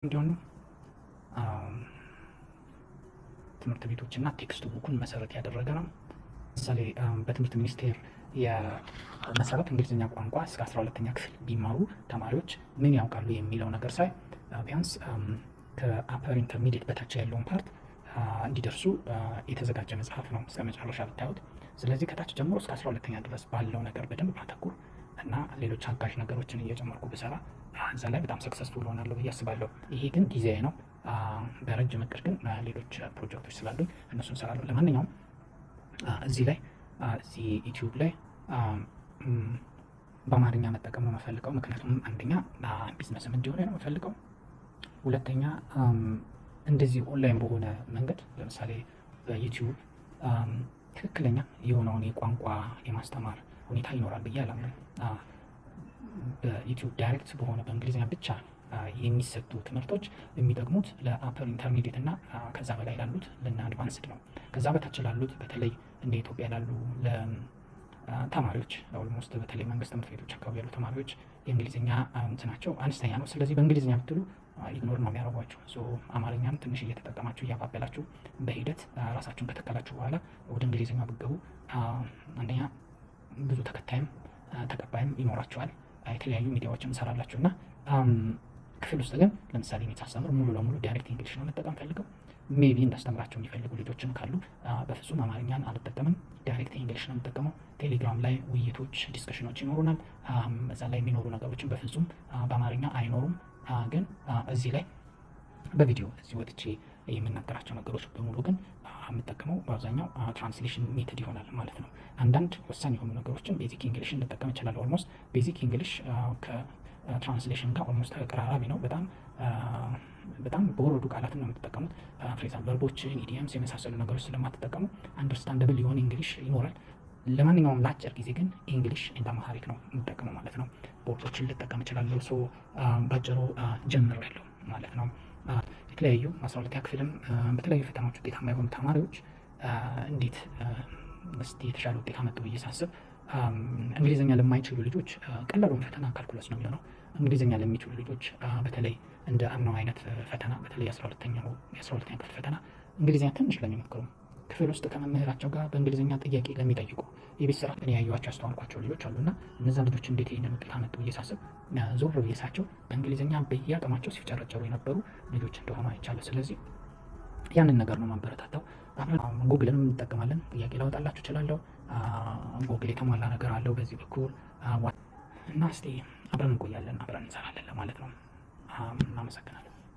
እንዲሆን ነው። ትምህርት ቤቶችና textbook ኡን መሰረት ያደረገ ነው። ለምሳሌ በትምህርት ሚኒስቴር የመሰረት እንግሊዝኛ ቋንቋ እስከ 12ኛ ክፍል ቢማሩ ተማሪዎች ምን ያውቃሉ የሚለው ነገር ሳይ ቢያንስ ከ upper intermediate በታች ያለውን part እንዲደርሱ የተዘጋጀ መጽሐፍ ነው እስከ መጨረሻ ብታዩት። ስለዚህ ከታች ጀምሮ እስከ 12ኛ ድረስ ባለው ነገር በደንብ ባተኩር እና ሌሎች አጋዥ ነገሮችን እየጨመርኩ ብሰራ እዛ ላይ በጣም successful ሆናለሁ ብዬ አስባለሁ። ይሄ ግን ጊዜያዊ ነው። በረጅም እቅድ ግን ሌሎች ፕሮጀክቶች ስላሉኝ እነሱን እሰራለሁ። ለማንኛውም እዚህ ላይ እዚህ ዩቲዩብ ላይ በአማርኛ መጠቀም ነው የምፈልገው። ምክንያቱም አንደኛ ቢዝነስም እንዲሆነ ነው የምፈልገው። ሁለተኛ እንደዚህ ኦንላይን በሆነ መንገድ ለምሳሌ በዩቲዩብ ትክክለኛ የሆነውን የቋንቋ የማስተማር ሁኔታ ይኖራል ብዬ አላምንም። በዩቲዩብ direct በሆነ በእንግሊዝኛ ብቻ የሚሰጡ ትምህርቶች የሚጠቅሙት ለ upper intermediate እና ከዛ በላይ ላሉት ለና advanced ነው። ከዛ በታች ላሉት በተለይ እንደ ኢትዮጵያ ላሉ ተማሪዎች almost በተለይ መንግስት ትምህርት ቤቶች አካባቢ ያሉ ተማሪዎች የእንግሊዝኛ እንትናቸው አነስተኛ ነው። ስለዚህ በእንግሊዝኛ ብትሉ ignore ነው የሚያደርጓችሁ። So አማርኛም ትንሽ እየተጠቀማችሁ እያባበላችሁ በሂደት ራሳችሁን ከተከላችሁ በኋላ ወደ እንግሊዝኛ ብትገቡ አንደኛ ብዙ ተከታይም ተቀባይም ይኖራችኋል። የተለያዩ ሚዲያዎችን እንሰራላችሁ እና ክፍል ውስጥ ግን ለምሳሌ እኔ ሳስተምር ሙሉ ለሙሉ direct English ነው መጠቀም ፈልገው። Maybe እንዳስተምራቸው የሚፈልጉ ልጆችም ካሉ በፍጹም አማርኛን አልጠቀምም፣ direct English ነው የምጠቀመው። ቴሌግራም ላይ ውይይቶች፣ discussion ኦች ይኖሩናል። እዛ ላይ የሚኖሩ ነገሮችን በፍጹም በአማርኛ አይኖሩም። ግን እዚህ ላይ በቪዲዮ እዚህ ወጥቼ የምናገራቸው ነገሮች በሙሉ ግን የምጠቀመው በአብዛኛው translation method ይሆናል ማለት ነው። አንዳንድ ወሳኝ የሆኑ ነገሮችን basic English ን ልጠቀም እችላለሁ። Almost basic English ከ translation ጋር almost ተቀራራቢ ነው። በጣም በጣም በወረዱ ቃላትን ነው የምትጠቀሙት። Phrasal verb ኦችን፣ idioms የመሳሰሉ ነገሮች ስለማትጠቀሙ understandable የሆነ English ይኖራል። ለማንኛውም ለአጭር ጊዜ ግን English and Amharic ነው የምጠቀመው ማለት ነው። ቦርዶችን ልጠቀም እችላለሁ። So ባጭሩ ጀምሬያለሁ ማለት ነው። የተለያዩ 12ኛ ክፍልም በተለያዩ ፈተናዎች ውጤታማ የሆኑ ተማሪዎች እንዴት እስቲ የተሻለ ውጤት አመጡ ብዬ ሳስብ እንግሊዝኛ ለማይችሉ ልጆች ቀላሉን ፈተና calculus ነው የሚሆነው። እንግሊዝኛ ለሚችሉ ልጆች በተለይ እንደ አምናው አይነት ፈተና፣ በተለይ የ12ኛ ክፍል ፈተና እንግሊዝኛ ትንሽ ለሚሞክሩ፣ ክፍል ውስጥ ከመምህራቸው ጋር በእንግሊዝኛ ጥያቄ ለሚጠይቁ፣ የቤት ስራ እኔ ያየኋቸው ያስተዋልኳቸው ልጆች አሉና እነዛ ልጆች እንዴት ይህንን ውጤት አመጡ ብዬ ሳስብ ዞር ብዬ ሳያቸው በእንግሊዝኛ በየአቅማቸው ሲፍጨረጨሩ የነበሩ ልጆች እንደሆኑ አይቻለሁ። ስለዚህ ያንን ነገር ነው ማበረታታው። ጉግልንም እንጠቀማለን። ጥያቄ ላወጣላችሁ እችላለሁ። ጉግል የተሟላ ነገር አለው በዚህ በኩል እና እስቲ አብረን እንቆያለን፣ አብረን እንሰራለን ለማለት ነው። እናመሰግናለን።